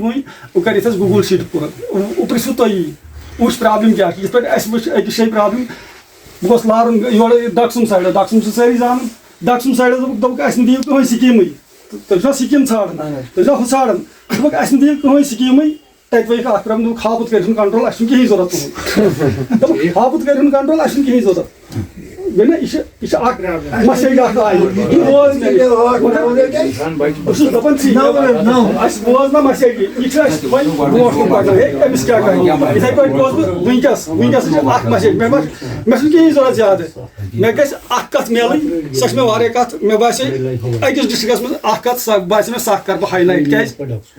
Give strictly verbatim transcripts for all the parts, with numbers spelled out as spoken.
وۄنۍ، وۄنۍ کر یتھ أسۍ گوٗگل شیٖٹ پوٗرٕ۔ وۄنۍ پرٛژھِو تُہی، وٕچھ پرابلم کیٛاہ چھِ۔ یِتھ پٲٹھۍ اَسہِ وٕچھ أکِس جایہِ پرابلم، بہٕ گوس لارُن یورٕ ڈکسُم سایڈٕ، ڈکسُم چھِ سٲری زانان، ڈکسُم سایڈٕ دوٚپُکھ، دوٚپُکھ، اَسہِ نہٕ دِیِو کٕہٕنۍ سکیٖمٕے۔ تُہۍ چھِوا سکیٖم ژھانڈان؟ اہن حظ۔ تُہۍ چھِوا ہُہ ژھانڈان؟ دوٚپُکھ، اَسہِ نہٕ دِیِو کٕہٕنۍ سکیٖمٕے۔ تَتہِ وٲیِکھ اَکھ پرابلم، دوٚپُکھ، ہاپُت کٔرِو ہُن کنٹرول، اَسہِ چھُنہٕ کِہیٖنۍ ضوٚرَتھ تُہُنٛد۔ دوٚپُکھ، ہاپُت کٔرِو ہُن کنٹرول، اَسہِ چھُنہٕ کِہیٖنۍ ضوٚرَتھ۔ گوٚو نہ، یہِ چھِ، یہِ چھِ اکھ مسیج اکھ آیہِ۔ یہِ بوز مےٚ۔ بہٕ چھُس دَپان ژٕے، بہٕ چھُس دَپان ژٕے۔ نو، نو۔ اَسہِ بوز نہ مسیج یہِ۔ یہِ چھُ اَسہِ وۄنۍ برونٛٹھ کُن پَکان۔ ہے، أمِس کیٛاہ کَرِ؟ یِتھَے پٲٹھۍ بوز بہٕ وٕنکیٚس، وٕنکیٚس چھِ اکھ مسیج۔ مےٚ ما، مےٚ چھُنہٕ کِہیٖنۍ ضوٚرَتھ زیادٕ۔ مےٚ گژھِ اکھ کَتھ میلٕنۍ، سۄ چھِ مےٚ واریاہ کَتھ۔ مےٚ باسے أکِس ڈِسٹرٛکَس منٛز اَکھ کَتھ، سۄ باسے مےٚ، سۄ اَکھ کَرٕ بہٕ ہاے لایِٹ۔ کیٛازِ؟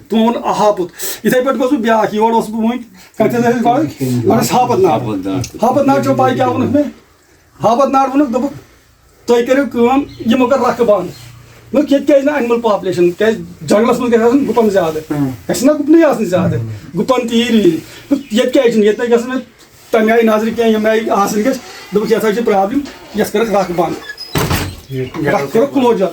تُہُنٛد ہاپُت۔ یِتھَے پٲٹھۍ گوٚژھ بہٕ بیٛاکھ، یور اوسُس بہٕ وٕنۍ، کَتہِ حظ ٲسۍ گۄڈٕ؟ گۄڈٕ ٲسۍ ہاپت ناٹھ۔ ہاپت ناٹھ۔ ہاپت ناٹھ چھو پَے کیٛاہ ووٚنُکھ مےٚ؟ ہاپت ناٹھ ووٚنُکھ، دوٚپُکھ، تُہۍ کٔرِو کٲم، یِمو کٔر رَکھٕ بنٛد۔ دوٚپُکھ، ییٚتہِ کیٛازِ نہٕ animal population؟ کیٛازِ جنٛگلَس منٛز گژھِ آسُن گُپَن زیادٕ۔ ہاں۔ گژھِ نہ گُپنٕے آسٕنۍ زیادٕ؟ گُپَن تیٖرۍ ویٖرۍ۔ دوٚپُکھ، ییٚتہِ کیٛازِ چھُنہٕ؟ ییٚتہِ نہ گژھِ نہٕ تَمہِ آیہِ نظرِ کینٛہہ، ییٚمہِ آیہِ آسٕنۍ گژھِ۔ دوٚپُکھ، یہِ ہسا چھِ پرابلم، یَتھ کٔرٕکھ رَکھ بنٛد۔ رَکھ کٔرٕکھ کلوجر۔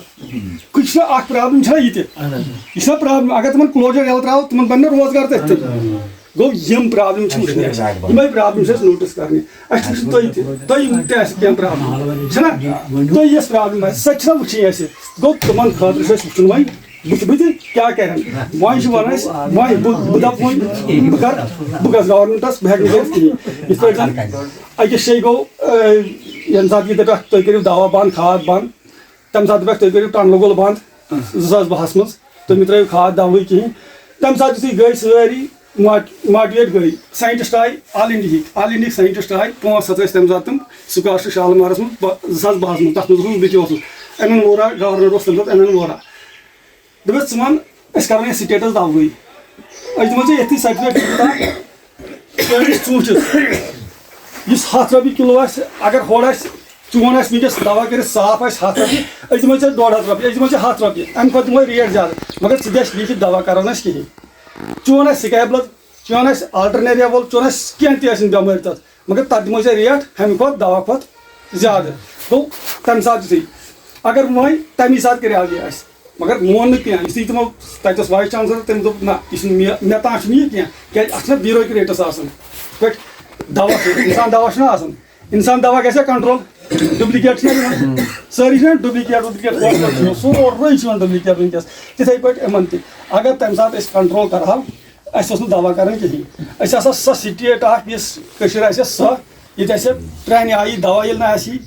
یہِ چھُنہ اکھ پرابلم چھنہ یہِ تہِ؟ اہن حظ۔ یہِ چھنہ پرابلم؟ اگر تِمن کلوجر ییٚلہِ تراوو، تِمن بنہِ نہٕ روزگار تٔتھۍ تہٕ۔ گوٚو یِم پرابلم چھِ وٕچھنہِ اَسہِ۔ یِمے پرابلم چھِ اَسہِ نوٹس کرنہِ۔ اَسہِ چھِ وٕچھُن تُہۍ تہِ، تۄہہِ تہِ آسہِ کینٛہہ پرابلم۔ چھنہ؟ تۄہہِ یۄس پرابلم آسہِ، سۄ تہِ چھنہ وٕچھِنۍ اَسہِ۔ گوٚو تِمن خٲطرٕ چھُ اَسہِ وٕچھُن وۄنۍ۔ بٕتھِ بٕتھِ کیٛاہ کَرن؟ وۄنۍ چھِ وَنان أسۍ، وۄنۍ بہٕ، بہٕ دَپہٕ وۄنۍ، بہٕ کَرٕ، بہٕ گژھٕ گورمٮ۪نٛٹَس، بہٕ ہٮ۪کہٕ نہٕ کٔرِتھ کِہیٖنۍ۔ یِتھ پٲٹھۍ زَن أکِس جایہِ گوٚو، آ، ییٚمہِ ساتہٕ یہِ دَپٮ۪کھ، تُہۍ کٔرِو دَوا بنٛد، کھاد بنٛد، تَمہِ ساتہٕ دَپٮ۪کھ، تُہۍ کٔرِو ٹنٛگہٕ گۄل بنٛد زٕ ساس بَہَس منٛز، تُہۍ مہٕ ترٛٲیِو کھاد دَوہٕے کِہیٖنۍ۔ تَمہِ ساتہٕ یُتھُے گٔے سٲری ماٹ-، motivate گٔے، ساینٹِسٹ آے، آل اِنڈیہِکۍ، آل اِنڈیہِکۍ ساینٹِسٹ آے، پانٛژھ ہَتھ ٲسۍ تَمہِ ساتہٕ تِم، سُہ کر چھُ شالمارَس منٛز، بہ-، زٕ ساس بَہَس منٛز، تَتھ منٛز اوسُس بہٕ تہِ اوسُس، ایم این ووہرا، گورنر اوس تَمہِ ساتہٕ ایم این ووہرا۔ دوٚپُس، ژٕ وَن، أسۍ کَرو یہِ سٹیٹس دَوہٕے۔ أسۍ دِمو ژےٚ ییٚتھی سرٹیفکیٹ تہِ تام، سٲنِس ژوٗنٛٹھِس، یُس ہَتھ رۄپیہِ کِلوٗ آسہِ، اگر ہورٕ آسہِ، چون آسہِ وٕنکیٚس دَوا کٔرِتھ صاف آسہِ ہَتھ رۄپیہِ، أسۍ دِمو ژےٚ ڈۄڈ ہَتھ رۄپیہِ، أسۍ دِمو ژےٚ ہَتھ رۄپیہِ، اَمہِ کھۄتہٕ دِمو ریٹ زیادٕ، مگر ژٕ دِ اَسہِ لیٖکھِتھ دَوا کَرو نہٕ أسۍ کِہیٖنۍ۔ چون آسہِ سِکیب لَد، چون آسہِ آلٹرنیریا وول، چون آسہِ کینٛہہ تہِ ٲسِن بٮ۪مٲرۍ تَتھ، مگر تَتھ دِمو ژےٚ ریٹ ہَمہِ کھۄتہٕ دَوا کھۄتہٕ زیادٕ۔ گوٚو تَمہِ ساتہٕ یُتھُے، اگر وۄنۍ تَمی ساتہٕ کَریو یہِ اَسہِ، مگر مون نہٕ کینٛہہ۔ یُتھُے تِمو، تَتہِ اوس وایِس چانسلر، تٔمۍ دوٚپ، "نہ، یہِ چھُنہٕ مےٚ، مےٚ تام چھُنہٕ یہِ کینٛہہ، کیٛازِ اَتھ چھِنہ بیٖروکریٹٕس آسان۔" یِتھ پٲٹھۍ دَوا چھُ، اِنسان دَوا چھُنہ آسان، اِنسان دَوا گژھِ ہا کنٹرول، ڈُپلِکیٹ چھِنہ یِوان، سٲری چھِنہ ڈُپلِکیٹ، سورُے چھُ یِوان ڈُپلِکیٹ وٕنکیٚس۔ تِتھَے پٲٹھۍ یِمَن تہِ، اگر تَمہِ ساتہٕ أسۍ کنٹرول کَرہاو، اَسہِ اوس نہٕ دَوا کَران کِہیٖنۍ۔ أسۍ آسہٕ ہا سۄ سٹیٹ اَکھ، یُس کٔشیٖر آسہِ ہا سۄ، ییٚتہِ آسہِ ہا پرٛانہِ آیی دَوا ییٚلہِ نہٕ آسہِ ہی،